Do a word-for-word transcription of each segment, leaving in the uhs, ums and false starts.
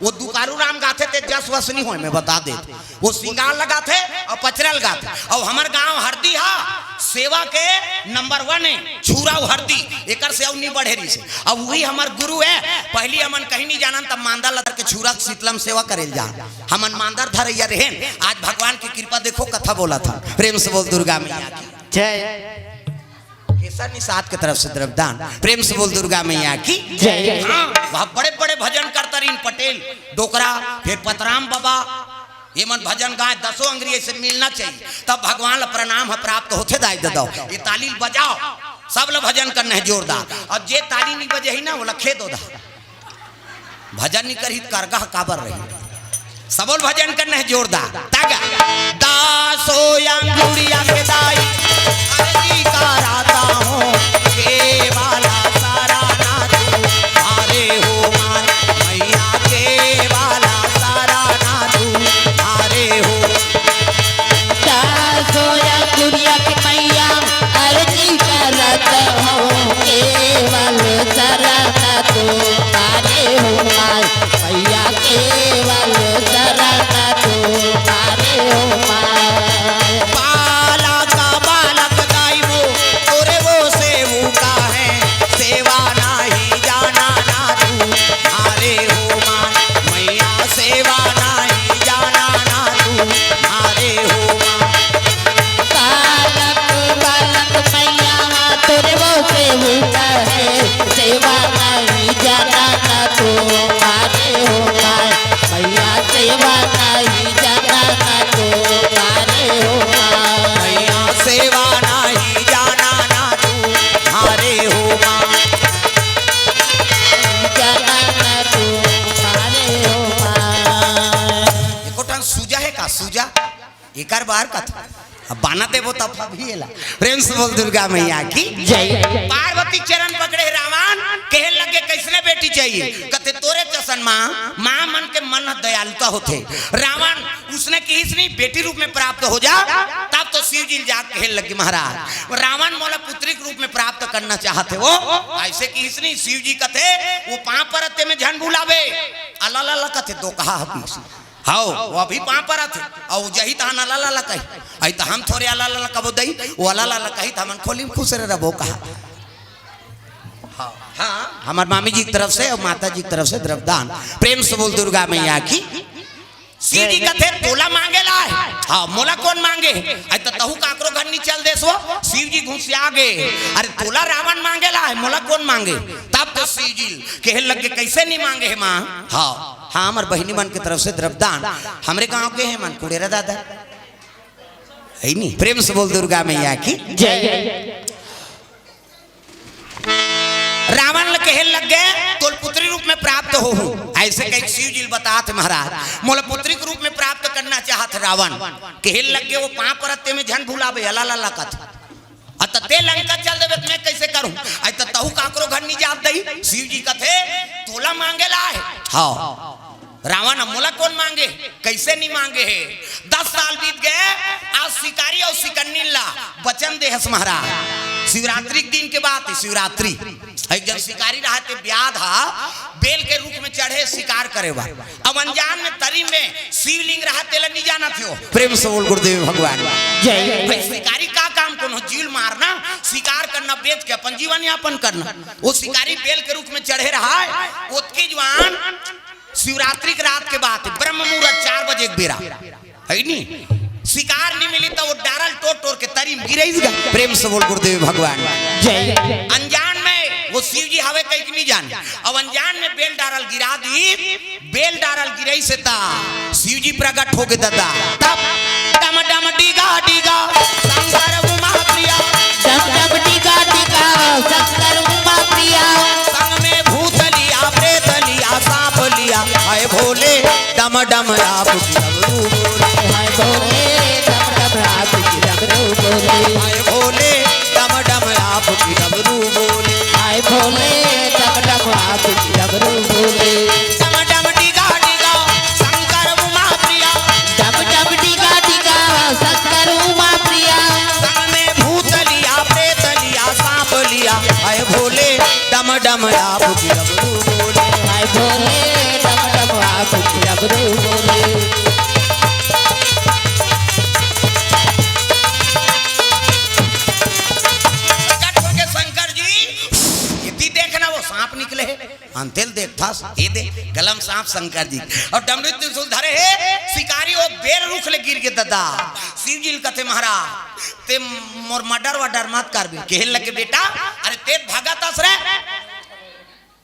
वो दुकारू राम गाथे ते जस वस नहीं होय, मैं बता देत। वो सिंगार लगाथे अउ पचरा ल गाथे। अउ हमर गांव हरदी हा सेवा के नंबर वन हे, छुरा अउ हरदी, एकर से अउ नहीं बढ़े रहिसे। अब वही हमर गुरु हे, पहली हमन कहीं नहीं जानन, तब मांदर ल धर के छुरा के शीतलम सेवा करे ल जा। हमन मांदर धरैया रहेन, आज भगवान की कृपा देखो, कथा बोलत हन। प्रेम से बोल दुर्गा मैया की जय। केसर निषाद के तरफ से द्रव्यदान। प्रेम से बोल दुर्गा मैया की जय। हाँ, वहाँ बड़े बड़े भजन करता रहिन पटेल, डोकरा, फिर पतराम बाबा, ये मन भजन गाय, दसों अंगरी से मिलना चाहिए, तब भगवान ला प्रणाम है प्राप्त होथे। दाई दे दो, ये ताली बजाओ, सब ला भजन करना है जोरदार। और जे ताली नहीं बजे ही ना, वो ला खेद होदा। भजन नहीं करही त करगा ह काबर रही? सबोल भजन करना है जोरदार। तागा। दासो अंगुरिया के दाई, अरजी कराता हूँ, केवला सराना तू, मारे हो माय, मैया केवला सराना तू, मारे हो। दासो अंगुरिया के मैया, अरजी करत हूँ, केवल शरण तू, मारे हो माय। मैया केवल शरण तू, मारे हो माय। बालक बालक दाई वो, तोरे वो सेवका है, सेवा नाही जाना ना तू, मारे हो माय। मैया सेवा नाही जाना ना तू, मारे हो माय। बालक बालक मैया, तोरे वो सेवका है, सेवा नाही जाना ना तू, मारे हो माय। मैया सेवा नाही जाना ना तू, मारे हो माय। मैया सेवा नाही जाना ना तू, मारे हो माय। जाना ना तू, मारे हो माय। एको ठन सूजा है का, सूजा? एकर बार कथा। अब बाना देबो तब अभी एला। प्रेम से बोल दुर्गा मैया की जय। पार्वती चरण पकड़े रावण, कहे लगे, "कैसने बेटी चाहिए?" कथे, "तोरे जसन माँ, माँ मन के मन दयालुता होथे।" रावण उसने किहिस नहीं, "बेटी रूप में प्राप्त हो जा।" तब तो शिव जी ल जाके कहे लगे, "महाराज, रावण मोला पुत्री के रूप में प्राप्त करना चाहत हे वो।" ऐसे किहिस नहीं, शिव जी कथे, "वो पाँव परत हे, में झन भुलाबे, अलाला ला कथे, दो कहा हबीस।" हव, वो अभी पाँव परत हे, अउ जही तहन अलाला ला कही। अई त हम थोरे अलाला ला कबो दई, वो अलाला ला कही त हमन खोली में खुश रहे रबो कहा। हाँ, हाँ, हमर मामी जी की तरफ से अउ माता जी की तरफ से द्रव्यदान। प्रेम से बोल दुर्गा मैया की। शिव जी कथे, "तोला मांगे ला हे।" हाँ, मोला कोन मांगे? अई त तहू काकरो घर नी चल देस वो। शिव जी घुसिया गे, "अरे तोला रावण मांगे ला हे, मोला कोन मांगे?" तब तो शिव जी कहे लगे, "कैसे नी मांगे हे माँ?" हाँ, हाँ, हमर बहिनी मन के तरफ से द्रव्यदान, हमरे गांव के हे मन, कुड़ेरा दादा। है नी? प्रेम से बोल दुर्गा मैया की जय। रावण ल कहे लग गे, "तोल पुत्री रूप में प्राप्त होहूं।" ऐसे कही शिव जी ल बतात हे महाराज, "मोला पुत्री के रूप में प्राप्त करना चाहत हे रावण।" कहे लग गे, "वो पाँव परत हे, में झन भुलाबे, अलाला ला कथे।" अ त ते लंका चल देबे त मैं कैसे करूं? अई त तहू काकरो घर नी जात दई। शिव जी कथे, "तोला मांगे ला हे।" हाँ, रावण, "अब मोला कोन मांगे? कैसे नी मांगे हे?" दस साल बीत गे। आज शिकारी अउ शिकन्नी ला बचन देहस महाराज। शिवरात्रि के दिन के बात हे, शिवरात्रि। एक जन शिकारी रहा ते ब्याध हा, बेल के रूख में चढ़े शिकार करे बर। अब अनजान में तरी में शिवलिंग रहा, तेला नी जानत हो। प्रेम से बोल गुरुदेव भगवान जय। भाई शिकारी का काम कोनो जीव ल मारना, शिकार करना, बेच के अपन जीवन यापन करना। वो शिकारी बेल के रूख में चढ़े रहा हे, ओतके जुवान शिवरात्रि के रात के बात हे, ब्रह्म मुहूर्त चार बजे के बेरा। है नी? शिकार नी मिली त वो डारा ल टोर टोर के तरी में गिरइस गा। प्रेम से बोल गुरुदेव भगवान जय। अनजान में वो शिव जी हवे कहिके नी जान। अब अनजान में बेल डारा ल गिरा दी, बेल डारा ल गिरइस हे त शिव जी प्रगट हो गे ददा। तब डम डम डिगा डिगा शंकर उमा प्रिया। डम डम डिगा डिगा शंकर उमा प्रिया। संग में भूत लिया, प्रेत लिया, सांप लिया। हाय भोले, डम डम आप की डमरू बोले। हाय भोले, डम डम आप की डमरू बोले। हाय भोले, डम डम आप की डमरू बोले। हाय भोले, डम डम आप की डमरू बोले। डम डम डिगा डिगा शंकर उमा प्रिया। डम डम डिगा डिगा शंकर उमा प्रिया। संग में भूत लिया, प्रेत लिया, सांप लिया। हाय भोले, डम डम आप की डमरू बोले। हाय भोले, डम डम आप रे बोले। प्रकट होके शंकर जी, ये ती देखना, वो सांप निकले हे। अंतेल देखथस, ये दे, गला म सांप शंकर जी। अउ डमरू त्रिशूल धरे हे, शिकारी वो बेर रुख ले गिर गे ददा। शिव जी ल कथे, महाराज, ते मोर murder-वर्डर मत करबे। कहे लगे, बेटा, अरे ते भगत अस रे।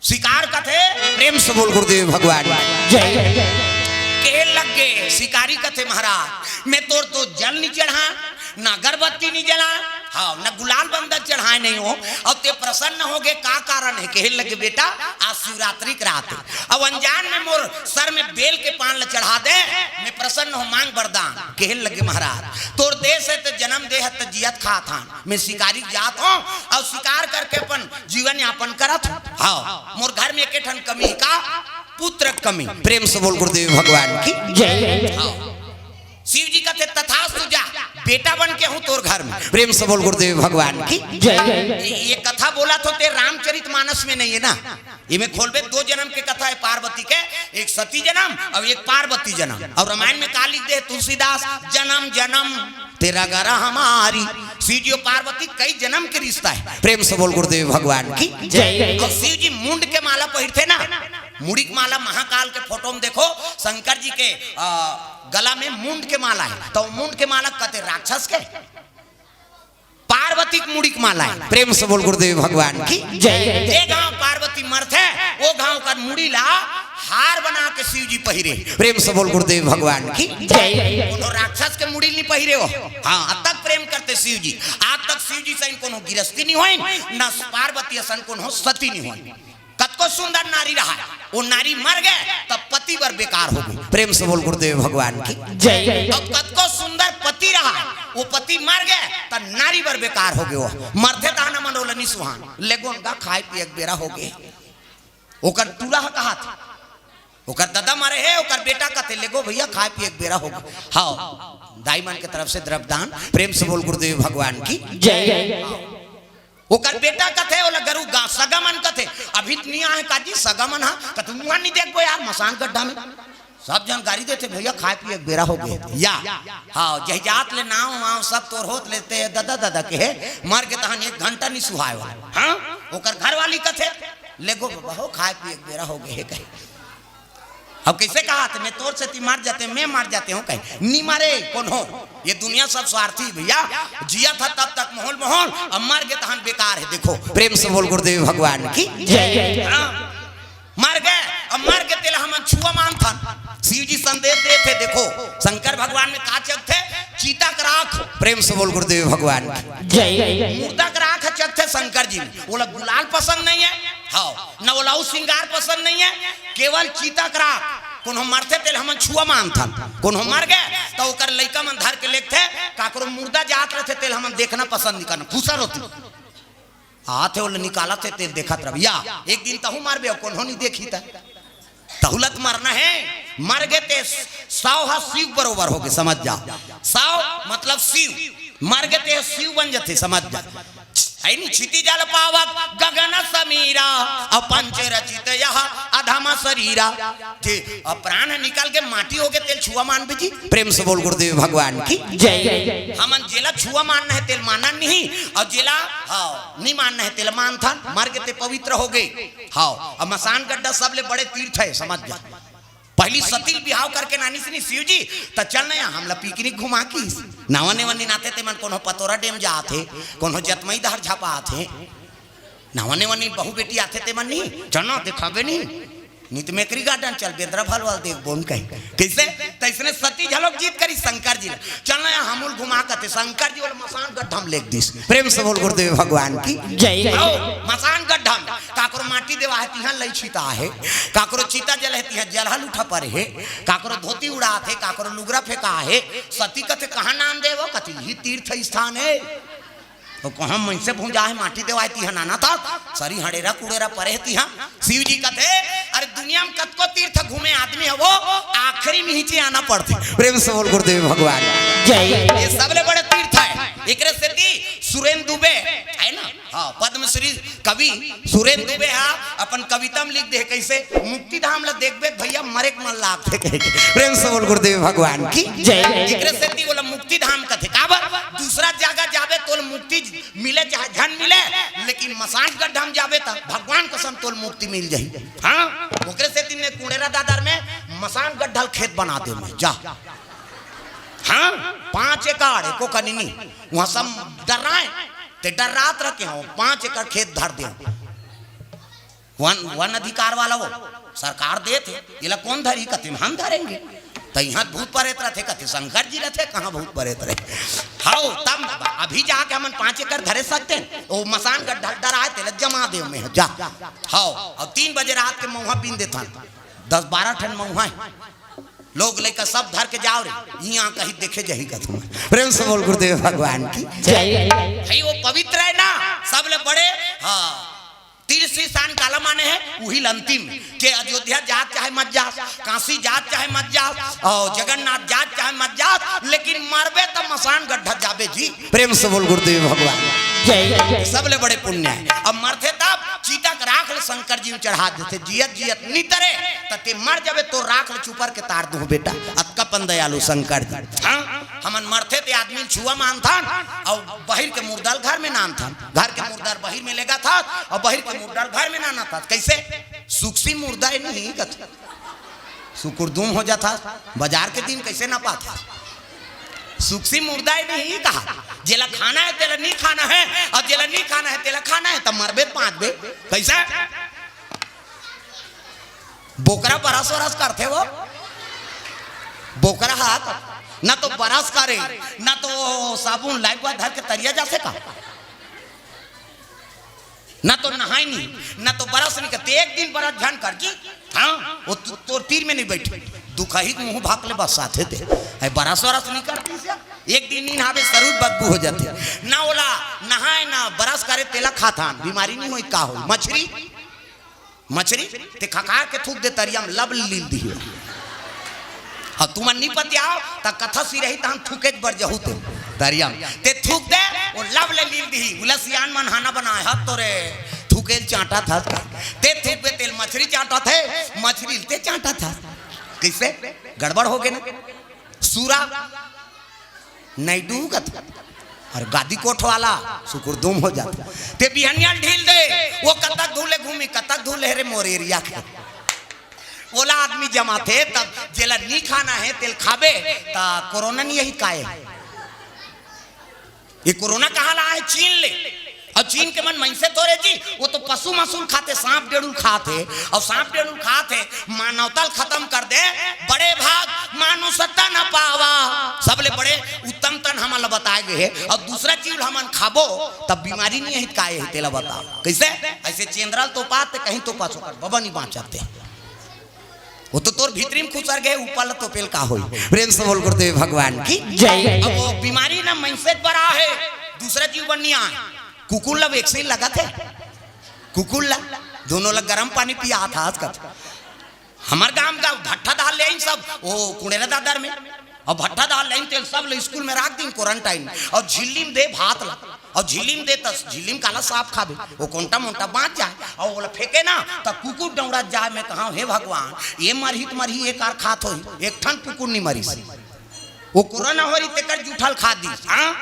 शिकार कथे, प्रेम से बोल गुरुदेव भगवान। जय। कहे लगे, शिकारी कथे, महाराज, मैं तोर तो जल नहीं चढ़ा, ना अगरबत्ती नहीं जला, हाँ, ना गुलाल बंदर चढ़ाए नहीं हो, अउ ते प्रसन्न होगे, का कारण हे? कहे लगे, बेटा, आज शिवरात्रि के रात हे, अब अनजान में मोर सर में बेल के पान ल चढ़ा दे, मैं प्रसन्न हो, मांग वरदान। कहे लगे, महाराज, तोर देश हे त जन्म दे हे त जियत खात हन, मैं शिकारी जात हों अउ शिकार करके अपन जीवन यापन करत हों। हाँ, मोर घर में एके ठन कमी हे का? पुत्र कमी। प्रेम से बोल गुरुदेव भगवान की। जय। हाँ। शिव जी कथे, तथास्तु, जा, बेटा बन के हूँ तोर घर में। प्रेम से बोल गुरुदेव भगवान की। जय। ये, ये कथा बोलत हों ते रामचरित मानस में नहीं हे ना, इमे खोलबे, दो जन्म के कथा हे पार्वती के, एक सती जन्म अउ एक पार्वती जन्म। अउ रामायण में का लिख दे तुलसीदास, जन्म जन्म तेरा गरा हमारी। शिव जी अउ पार्वती कई जन्म के रिश्ता हे। प्रेम से बोल गुरुदेव भगवान की। जय। अउ शिव जी मुंड के माला पहिरथे ना, मुड़ी के माला महाकाल के फोटो में देखो, शंकर जी के, अ, गला में मुंड के माला हे, त मुंड के माला कथे राक्षस के, पार्वती के मुड़ी के माला हे। प्रेम से बोल गुरुदेव भगवान की। जय। जे गांव पार्वती मरथे, वो गांव कर मुड़ी ला हार बना के शिव जी पहिरे। प्रेम से बोल गुरुदेव भगवान की। जय। कोनो राक्षस के मुड़ी नहीं पहिरे हो। हाँ, अतक प्रेम करथे शिव जी। आज तक शिव जी सही कोनो गिरस्ती नहीं होय, न पार्वती असन कोनो सती नहीं होय। कतको सुंदर नारी रहा, वो नारी मर गे, तब पति बर बेकार होगे। प्रेम से बोल गुरुदेव भगवान की। जय। अब कतको सुंदर पति रहा, वो पति मर गे, तब नारी बर बेकार होगे। वो मरथे तहान मन ओला नि सुहान, लेगो उनका खाए पिए के बेरा होगे। ओकर टूरा ह कहाथे, ओकर ददा मरे हे, ओकर बेटा कथे, लेगो भैया, खाए पिए के बेरा होगे। हाँ, दाई मन के तरफ से द्रव्यदान। प्रेम से बोल गुरुदेव भगवान की। जय। ओकर बेटा कथे, ओला गरू गा, सगा मन कथे, अभी त नइ आए हे काजी, सगा मन हा, कथे, मुहा नइ देखबो यार, मसान गड्ढा में। सब झन गारी देथे, भैया, खाए पिए के बेरा होगे। या, हाँ, जहिजात ले नाव वाव सब तोर होत ले ते ददा ददा कहे, मर गे तहन एक घंटा नइ सुहाए हो। हाँ, ओकर घरवाली कथे, लेगो बाबा हो, खाए पिए के बेरा होगे हे कहे। अब कइसे कहाथे, मैं तोर सेती मर जातेंव, मैं मर जातेंव कहे। नइ मरे कोनो, ये दुनिया सब स्वार्थी भैया। जियत ह तब तक मोहल मोहल, अब मर गे तहन बेकार हे। देखो, प्रेम से बोल गुरुदेव भगवान की। जय। हाँ। मर गे, अब मर गे तेला हमन छुआ मानथन। शिव जी संदेश देथे, देखो, शंकर भगवान में का चघथे? चिता के राख। प्रेम से बोल गुरुदेव भगवान की। जय। मुर्दा के राख चघथे शंकर जी में। ओला गुलाल पसंद नइ हे, हाँ, न ओला अउ सिंगार पसंद नइ हे, केवल चिता के राख। कोनो मरथे तेला हमन छुआ मानथन, कोनो मर गे त ओकर लइका मन धर के लेगथे, काकरो मुर्दा जात रथे तेला हमन देखना पसंद नइ करन, खुसर होथे। आथे ओला निकालथे तेला देखत रह। या एक दिन तहूं मरबे, कोनो नइ देखही त। तहूं ल त मरना हे, मर गे ते सौ ह शिव बरोबर होगे, समझ जा। सौ मतलब शिव, मर गे ते शिव बन जथे, समझ जा। हे नी, क्षिति जल पावक गगन समीरा, अउ पंच रचित यह अधम शरीरा। जे अब प्राण निकल के माटी होगे तेला छुआ मानबे जी। प्रेम से बोल गुरुदेव भगवान की। जय। हमन जेला छुआ मानना हे तेला मानन नहीं, अउ जेला, हाँ, नइ मानना हे तेला मानथन। मर गे ते पवित्र होगे। हाँ, अब मसान गड्ढा सबले बड़े तीर्थ हे, समझ जा। पहली सती ल बिहाव करके लानिस नी शिव जी, त चल न या हमला पिकनिक घुमा किस। नवा नेवा नीन आथे ते मन कोनो पतोरा डेम जात हे, कोनो जतमई डहर झपात हे। नवा नेवा नीन बहू बेटी आथे ते मन नी, चल न देखाबे नी। नइ त मेकरी गार्डन चल, बेंदरा भलवा ल देखबो न कहे। कइसे? तइसने सती घलोक जिद करिस शंकर जी ल। चल न या हमू ल घुमा कथे। शंकर जी ओला मसान गड्ढा म लेग दिस। प्रेम से बोल गुरुदेव भगवान की। जय। आओ, मसान गड्ढा म। काकरो माटी देवा हे, तिहां लई छिता हे। काकरो चिता जले हे, तिहां जलहा लूठा परे हे। काकरो धोती उड़ात हे, काकरो लुगरा फेंका हे। सती कथे, "कहां नाम देवो?" कथे, "इही तीर्थ स्थान हे।" त कहां मनसे भुंजा हे, माटी देवा हे, तिहां नाना था। सरी हड़ेरा कुड़ेरा परे हे तिहां। शिव जी कथे, अरे दुनिया म कतको तीर्थ घूमे आदमी हे वो, आखिरी म इहिंचे आना पड़थे। प्रेम से बोल गुरुदेव भगवान। जय। ये सबले बड़े तीर्थ हे। एकरे सेती सुरेन दुबे, है ना? हाँ, पद्मश्री कवि सुरेंद्र दुबे हा अपन कविता में लिख दे, कैसे मुक्ति धाम ला देखबे त भैया मरे के मन लागथे कहे के। प्रेम से बोल गुरुदेव भगवान की जय। एकरे सेती ओला मुक्ति धाम कथे। काबर? दूसरा जगह जाबे तोल मुक्ति मिले चाहे झन मिले, लेकिन मसान गड्ढा में जाबे त भगवान कसम तोल मुक्ति मिल जाही। हाँ, ओकरे सेती मैं कुड़ेरा दादर में मसान गड्ढा ल खेत बना दे मैं जा। हाँ, पाँच एकड़ एको कनी नी, वहाँ सब डर्राए, ते डर्रात रखे हो, पाँच एकड़ खेत धर दे। वन, वन अधिकार वाला वो, सरकार देत हे, एला कोन धरही कथे, हम धरेंगे। त इहाँ भूत परेत रथे कथे, शंकर जी रथे, कहाँ भूत परेत रहे। हव, तब अभी जाके हमन पाँच एकड़ धरे सकते हैं, वो मसान गड्ढा डर्राए, तेला जमा दे में जा। हव, अउ तीन बजे रात के मउहा बीन देथन, दस बारह ठन मउहा है। लोग लइका सब धर के जाव रे, इहाँ कहीं देखे जाही कथुँ। प्रेम से बोल गुरुदेव भगवान की जय। भाई वो पवित्र है ना, सबले बड़े। हाँ, तीर्थ स्थान काला माने है, उही ल अंतिम के अयोध्या जात चाहे मत जात, काशी जात चाहे मत जात, और जगन्नाथ जात चाहे मत जात, लेकिन मरबे त मसान गड्ढा जाबे जी। प्रेम से बोल गुरुदेव भगवान जय। सबले बड़े पुण्य है। अब मरथे तब चिता के राख ल शंकर जी में चढ़ा देथे, जियत जियत नितरे त ते मर जाबे, तोर राख ल चुपर के तार दूँ बेटा। अतका पन दयालु शंकर जी। हाँ, हमन मरथे ते आदमी ल छुआ मानथन, अउ बहिर के मुर्दा ल घर में नानथन, घर के मुर्दा ल बहिर में लेगथस, अउ बहिर के मुर्दा ल घर में नानथस। कैसे? सुखसी मुर्दा ए नहीं कथे। सुकुरदुम हो जाथस, बाजार के दिन कैसे ना पाथस। सुखसी मुर्दा ए नहीं कहा, जेला खाना है तेला नहीं खाना है, अउ जेला नहीं खाना है तेला खाना है, त मरबे त बाँचबे। कैसे? बोकरा बरस वरस करथे वो, बोकरा हा ना तो बरस करे, ना तो साबुन लाइफ बॉय धर के तरिया जाथे का। ना तो नहाय नहीं, ना तो बरस नहीं करथे। एक दिन बरस झन कर जी, हाँ, वो तोर तीर में नहीं बैठे, दुखही के मुँह भाक ले बस साथे दे। है बरस वरस नहीं करती से, एक दिन नहीं नहाबे, सरूर बदबू हो जाथे। ना ओला नहाय ना बरस करे, तेला खाथन, बीमारी नहीं होई, का होई? मछरी, मछरी ते खखा के थूक दे तरिया में, लब ले लील दिही। अउ तुमन नी पतियाव त कथा सिरही तहन थूके बर जहू ते तरिया में। ते थूक दे, वो लब ले लील दिही। उला सियान मन हाना बनाए हत तोरे थूके ल चाँटत हस। ते थूकबे तेल मछरी चाँटत हे, मछरी ल ते चाँटत हस। कैसे? गड़बड़ हो गे ना। सूरा नहीं डूबत। अउ गादी कोठ वाला सुकुरदुम हो जाथे। ते बिहनिया ल ढील दे, वो कतक धूले घूमी, कतक धूले रे मोर एरिया के। ओला आदमी जमाथे, तब जेला नी खाना है, तेल खाबे, त कोरोना नी यही काए। ये कोरोना कहाँ ला आए? चीन ले। अउ चीन के मन मइनसे थोरे जी, वो तो पशु मसूल खाथे, सांप डेड़ुल खाथे, अउ सांप डेड़ुल खाथे, मानवता ल खतम कर दे, बड़े भाग मानुषता न पावा। सबले बड़े उत्तम तन हमन ल बताए गे हे, अउ दूसरा चीज ल हमन खाबो, तब बीमारी नहीं है, काय है, तेला बता। कैसे? ऐसे चेंद्रा ल तोपा ते कहीं तोपा छोकर, बबा नहीं बाँचते। वो तो तोर भीतरी में खुसर गे, ऊपर ल तोपे ल का होई? प्रेम से बोल गुरुदेव भगवान की जय। अब वो बीमारी ना मइनसे बर आहे, दूसरा जीव बर नहीं आए। कुकुर ला vaccine लगत हे, कुकुर ला, दोनों ला गरम पानी पियात हस कथे। हमर गांव का भट्ठा दाल ले आइन सब, वो कुड़ेरा दादर में, अउ भट्ठा दाल ले आइन तेल सब ला स्कूल में राख दिन quarantine, अउ झिल्ली में दे भात ला, अउ झिल्ली में दे त झिल्ली में काला सांप खाबे, वो कोंटा मोंटा बाँच जाए, अउ ओला फेंके ना त कुकुर डौड़ा जाए। मैं कहा, हे भगवान, ये मरही त मरही, एक आर खात होही, एक ठन कुकुर नहीं मरिस। वो कोरोना होरी तेकर जूठा ल खा दिस। हाँ,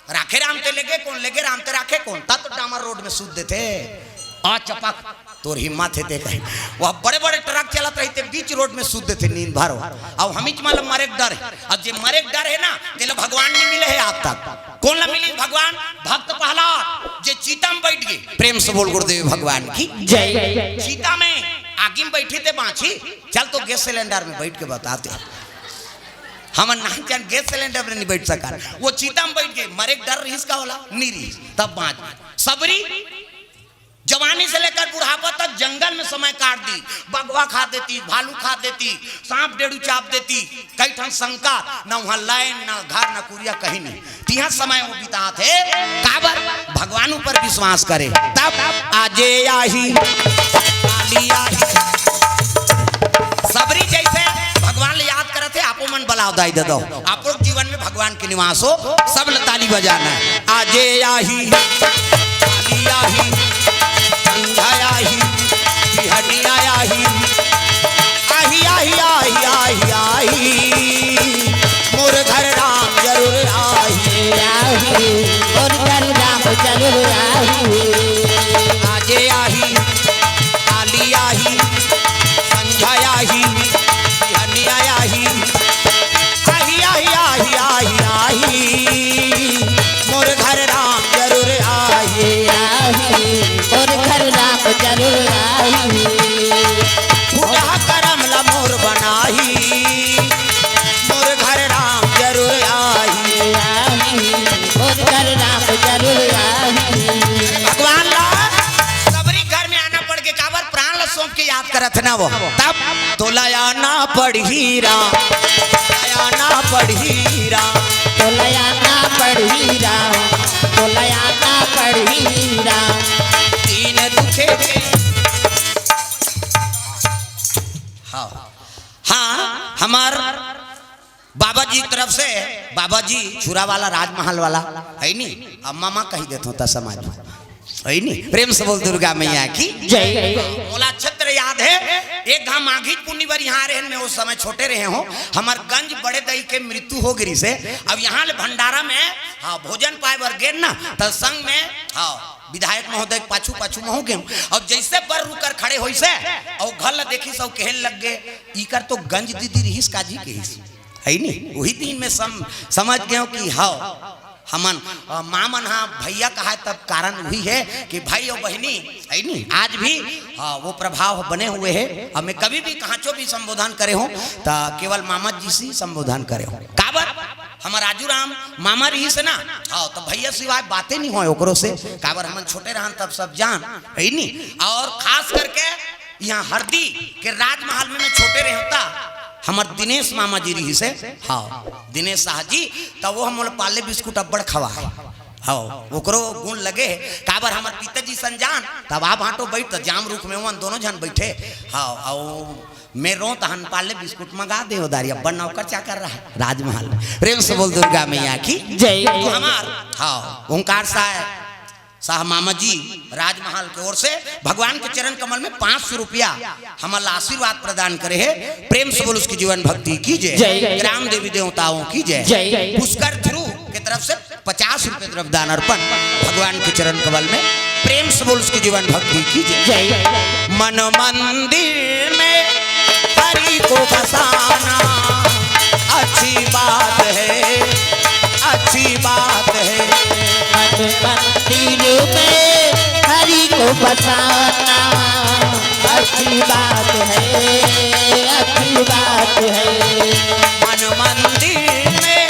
राखे राम ते लेगे कोन, लेगे राम ते राखे कोन, ता तो डामर रोड में सूत देथे। आ चपक, तोर हिम्मत हे ते कहे। वह बड़े बड़े ट्रक चलत रहिथे, बीच रोड में सूत देथे नींद भर। अउ हमीच मन ल मरे के डर हे, अउ जे मरे के डर हे ना, तेला भगवान नहीं मिले हे आज तक। कोन ला मिलिस भगवान? भक्त प्रहलाद, जे चिता में बैठ गे। प्रेम से बोल गुरुदेव भगवान की जय। चिता में आगी में बैठी ते बाँची, चल तो गैस सिलेंडर में बैठ के बता दे। हमन नान चन गैस सिलेंडर में नहीं बैठ सकन। वो चिता में बैठ गे, मरे के डर रहिस का ओला? नहीं रहिस, तब बाँच गे। सबरी जवानी से लेकर बुढ़ापा तक जंगल में समय काट दी। बघवा खा देती, भालू खा देती, सांप डेड़ू चाप देती, कई ठन संकर, न वहाँ लाइन, न घर, न कुरिया, कहीं नहीं। तिहा समय वो बिताथे, काबर? भगवान ऊपर विश्वास करे। तब आजे आही, काली आही। सबरी जैसे भगवान ल याद करत हे, आपो मन बलाव दाई दे दो। आपो जीवन में भगवान के निवास हो, सब ल ताली बजाना है। आजे आही। आही, संझा आही, बिहनिया आही, आही, आही, आही, आही, आही, मोर घर राम जरूर आही। आही, मोर घर राम जरूर आही। आजे आही, काली आही, संझा आही, बिहनिया आही, आही, आही, आही, आही, आही, मोर घर राम जरूर आही। आही, मोर घर राम जरूर आही। फुटहा करम ला मोर बनाही, मोर घर राम जरूर आही। आही, मोर घर राम जरूर आही। भगवान ला सबरी घर में आना पड़ के काबर प्राण ला सौंप के याद करत हे ना वो। तब तोला आना पड़ही राम, तोला आना पड़ही राम। तोला आना पड़ही राम, तोला आना पड़ही राम। दीन दुखे के। हाँ, हाँ, हमार बाबा जी की तरफ से, बाबा जी छुरा वाला, राजमहल वाला, है नी? अब मामा कही देत होता समाज में, है नी? प्रेम से बोल दुर्गा मैया की जय। मोला अच्छा तरह याद है, एक घाम माघी पुन्नी बर यहाँ रहे, मैं उस समय छोटे रहे हूँ, हमार गंज बड़े दई के मृत्यु हो गिरी से। अब यहाँ ले भंडारा में, हाँ, भोजन पाए बर गेन ना, त संग में, हाँ, विधायक महोदय के पाछू पाछू महू गेहूँ। अब जैसे बर रुकर खड़े होइस, और घर ला देखिस, और कहन लग गे, "इकर तो गंज दीदी रहिस काजी," कहिस। है नी? वही दिन में सम-, समझ गेंव कि हाँ, हमन, अ, माँ मन हा भैया कहाय, तब कारण वही है कि भाई और बहिनी, है नी? आज भी, हाँ, वो प्रभाव बने हुए है। अब मैं कभी भी कहांचो भी संबोधन करे हूँ, त केवल मामा जी से ही संबोधन करे हूँ। काबर? हमर राजू राम मामा रहिस ना, हाँ, तो भैया सिवाय बातें नहीं होय ओकरो से। काबर हमन छोटे रहन तब सब जान, है नी? और खास करके यहाँ हरदी के राजमहल में मैं छोटे रहे होता, हमर दिनेश मामा जी रहिस हे, हाँ, दिनेश शाह जी, त वो हमन ला पार्ले बिस्कुट अब्बड़ खवाए। हाँ, ओकरो गुण लगे हे, काबर हमर पिताजी सन जान, तब आप हाटो बैठ, त जाम रुख में वन दोनों झन बैठे। हाँ, अउ मैं रो तहन पार्ले बिस्कुट मंगा दे हो दारी, अब्बड़ नौकर चाकर रहा राजमहल में। प्रेम से बोल दुर्गा मैया की जय। तो हमार, हाँ, ओंकार साय शाह मामा जी राजमहल के ओर से भगवान के चरण कमल में पाँच सौ रुपया हमन ला आशीर्वाद प्रदान करे हे। प्रेम से बोल उसकी जीवन भक्ति की जय। जय। ग्राम देवी देवताओं की जय। जय। पुष्कर ध्रुव के तरफ से पचास रुपये द्रव्यदान अर्पण भगवान के चरण कमल में। प्रेम से बोल उसकी जीवन भक्ति की जय। जय। मन मंदिर में हरि को बसाना अच्छी बात है, अच्छी बात है। मन मंदिर में हरि को बसाना अच्छी बात है, अच्छी बात है। मन मंदिर में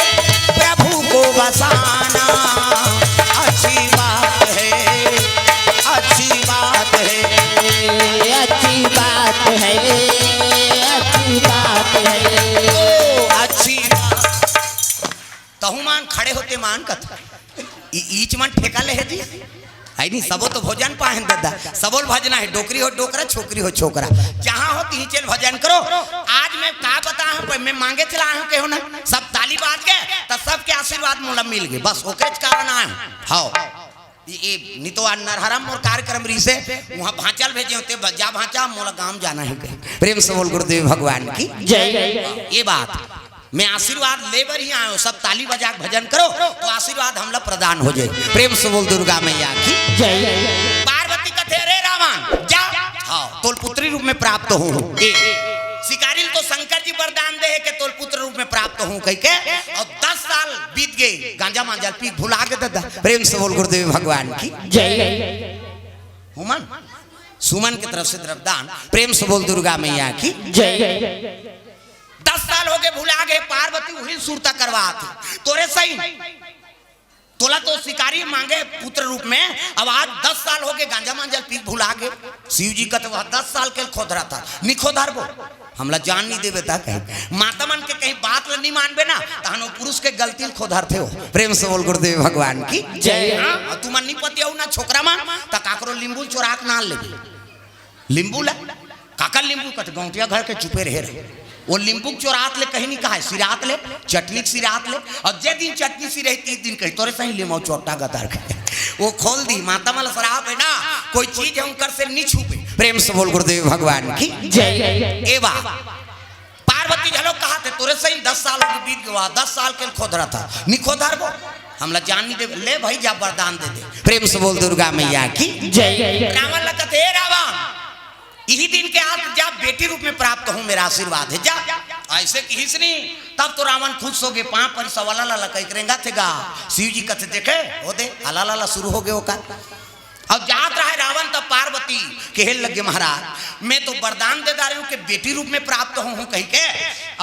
प्रभु को बसाना अच्छी बात है, अच्छी बात है। अच्छी बात है, अच्छी बात है। ओ, अच्छी बात। तहु मान खड़े होते मान कत। ई-, ईच मन ठेका ले हे जी। है नी, सबो तो भोजन पाहन ददा। सबोल भजना है, डोकरी हो डोकरा, छोकरी हो छोकरा। जहाँ हो तिही चल भजन करो। आज मैं का बता हूँ, मैं मांगे चला हूँ, कहो ना। सब ताली बाज के, त सबके आशीर्वाद मोला मिल गए। बस ओकरेच कारण आए हूँ। हाँ। ये, ये, नहीं तो आज नरहरा मोर कार्यक्रम रहिसे, वहाँ भांचा ल भेजे होते, "जा भांचा, मोला गांव जाना है," कहे। प्रेम से बोल गुरुदेव भगवान की जय। ये बात, मैं आशीर्वाद ले बर ही आयो, सब ताली बजा के भजन करो, तो आशीर्वाद हमला प्रदान हो जाए। प्रेम से बोल दुर्गा मैया की जय। पार्वती कथे, "अरे रावण, जा, हाँ, तोल पुत्री रूप में प्राप्त हो।" ए, शिकारी ल तो शंकर जी वरदान दे है कि तोल पुत्र रूप में प्राप्त हो कह के, और दस साल बीत गए, गांजा मांजा ल पी के भुला के ददा। प्रेम से बोल गुरुदेव भगवान की जय। हुमन, सुमन की तरफ से द्रव्यदान। प्रेम से बोल दुर्गा मैया की जय। दस साल हो गए, भुला गए, पार्वती वही सुरता करवात हे। तोरे सही, तोला तो शिकारी मांगे पुत्र रूप में, अब आज दस साल हो गए, गांजा मांजा ल पी के भुला गए। शिव जी कहते, "वह दस साल के खोधरा था, निखोधर वो।" हमला जान नहीं देवे ता कहे। माता मन के कहीं बात ल नहीं मानबे ना, तहन वो पुरुष के गलती ल खोधरथे हो। प्रेम से बोल गुरुदेव भगवान की जय। हाँ, और तुमन नहीं पतियाऊ ना छोकरा मन, त काकरो लींबू ल चोरा के ना लेबे। लींबू ला, काकर लींबू कत गौंटिया घर के चुपे रहे रहे। वो लिम्बू के चोरात ले कहीं नहीं कहा, सिरात ले, चटनी के सिरात ले। और जे दिन चटनी सिरही, तीस दिन कही, "तोरे सही लिमाऊ चोट्टा गतर के।" वो खोल दी, माता मन ल सराप है ना, कोई चीज है उनकर से नहीं छुपे। प्रेम से बोल गुरुदेव भगवान की जय। ए बा, पार्वती घलो कहा थे, "तोरे सही दस साल हो गए बीत गवा, दस साल के खोद रहा था, नहीं खोद वो, हमला जान नहीं दे, ले भाई जा वरदान दे दे।" प्रेम से बोल दुर्गा मैया की जय। रावण ल कथे, "ए रावण, इही दिन के आज जा बेटी रूप में प्राप्त हूँ, मेरा आशीर्वाद है, जा।" ऐसे किहिस नी, तब तो रावण खुश हो गए, पाँव परी सवाला ला लकई करेंगा थे गा। शिव जी कथे, "देखे, हो दे, हला ला शुरू हो गए ओकर।" अब जात रहा है रावण, तब पार्वती कहे लगे, "महाराज, मैं तो वरदान दे डारे हूँ कि बेटी रूप में प्राप्त हूँ, हूँ कही के,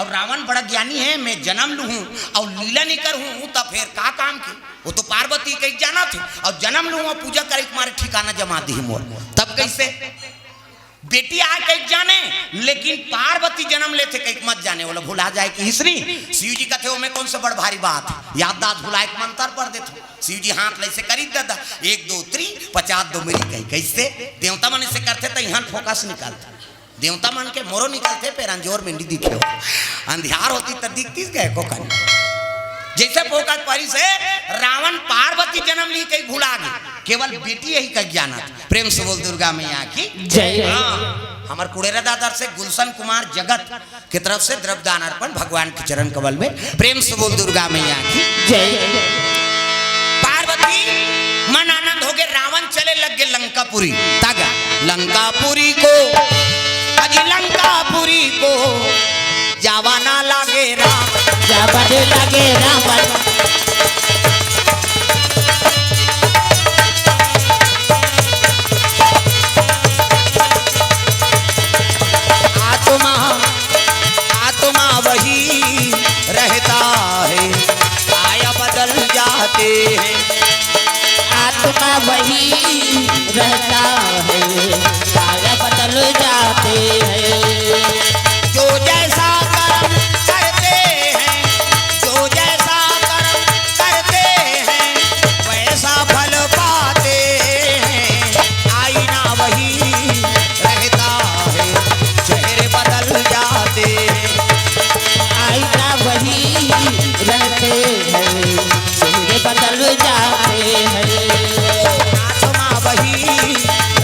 और रावण बड़ा ज्ञानी है, मैं जन्म लूँ हूँ और लीला नहीं करूँ, तब फिर का काम की?" वो तो पार्वती कही जाना थे, और जन्म लूँ और पूजा करे के मारे ठिकाना जमा दी मोर, तब कैसे? बेटी आय कहिके जाने, लेकिन पार्वती जन्म लेथे कहिके मत जाने, ओला भुला जाय किहिस नी। शिव जी कथे, "ओमे कौन सा बड़ भारी बात है, याददाश्त भुलाय के मंतर पढ़ देथे।" शिव जी हाथ ले से करी ददा, "एक दो त्री, पचास दो मेरी कही।" कैसे? देवता मन से करथे त इहां focus निकलथे, देवता मन के मोरो निकलथे, फेर अंजोर में नी दिखे हो, अंधियार होती त दिखतीस गए को कन। जैसे focus परी से रावण पार्वती जन्म ली कही भुला गए, केवल बेटी यही कह ज्ञान। प्रेम से बोल दुर्गा मैया की जय। हाँ, हमर कुड़ेरा दादर से गुलशन कुमार जगत के तरफ से द्रव्य दान अर्पण भगवान के चरण कमल में। प्रेम से बोल दुर्गा मैया की जय। पार्वती मन आनंद हो गए, रावण चले लग गए लंकापुरी। तागा लंकापुरी को, अजी लंकापुरी को जावा ना लागे राम। जावा ना लागे राम। आत्मा, आत्मा वही रहता है, काया बदल जाते हैं। आत्मा वही रहता है, काया बदल जाते हैं। जो जैसा कर्म करते हैं, जो जैसा कर्म करते हैं, वैसा फल पाते हैं। आईना वही रहता है, चेहरे बदल जाते हैं। आईना वही रहते हैं, चेहरे बदल जाते हैं। आत्मा वही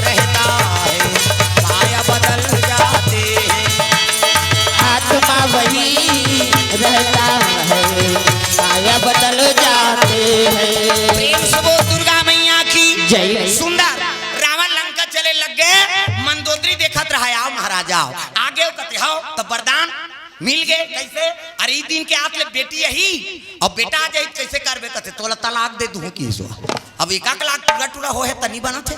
रहता है, काया बदल जाते हैं। आत्मा वही रहता है, काया बदल जाते हैं। प्रेम से बोल दुर्गा मैया की जय। सुंदर। रावण लंका चले लग गए, मंदोदरी देखत रहा, "आओ महाराज आओ।" आगे वो कहते, "हो तो वरदान मिल गए।" कैसे? "अरे ई दिन के आत ले बेटी यही, और बेटा आ जाए कैसे करबे?" कहते, "तोला तलाक दे दूँ की सो।" अब एक लाख टूरा टूरा हो है तनी बनत है।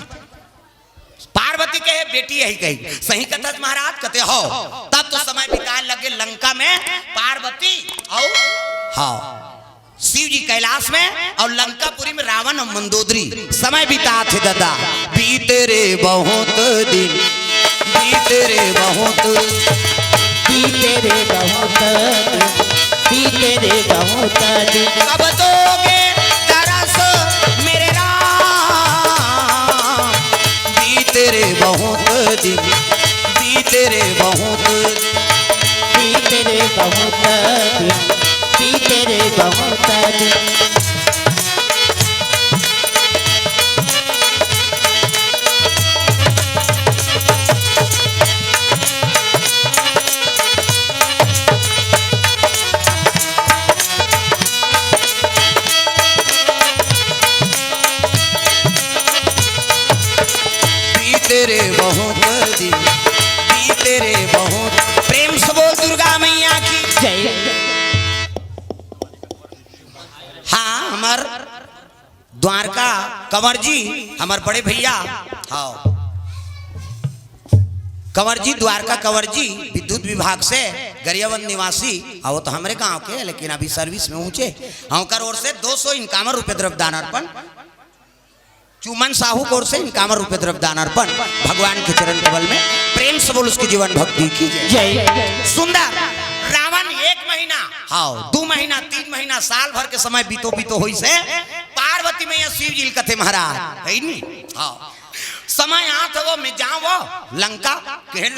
पार्वती कहे, "बेटी यही कही।" "सही कथस महाराज?" कहते, "हो।" तब तो समय बिताए लगे लंका में पार्वती और, हाँ, शिव जी कैलाश में और लंकापुरी में रावण और मंदोदरी समय बिताथे ददा। बीते रे बहुत दिन, बीते रे बहुत, बीते रे बहुत दिन, बीते रे बहुत दिन। कब दोगे तरस मेरे राम, बीते रे बहुत दिन, बीते रे बहुत, बीते रे बहुत दिन, बीते रे बहुत दिन। बीते रे बहुत दिन, बीते रे बहुत। प्रेम से बोल दुर्गा मैया की जय। हाँ, हमर द्वारका कंवर जी, हमर बड़े भैया, हाँ, कंवर जी, द्वारका कंवर जी, विद्युत विभाग से गरियाबंद निवासी, हाँ, वो तो हमरे गांव के हैं, लेकिन अभी service में ऊंचे, हाँ, ओकर ओर से दो सौ इनकावन रुपये द्रव्य दान अर्पण। चुमन साहू की ओर से इनकावन रुपये द्रव्य दान अर्पण भगवान के चरण कमल में। प्रेम से बोल उसकी जीवन भक्ति की जय। जय। सुंदर। रावण एक महीना, हाँ, दो महीना, तीन महीना, साल भर के समय बीतो बीतो होइस हे, पार्वती मैया शिव जी ल कथे महाराज, है नी? हाँ। समय आत हे वो, मैं जाऊँ वो लंका, कहे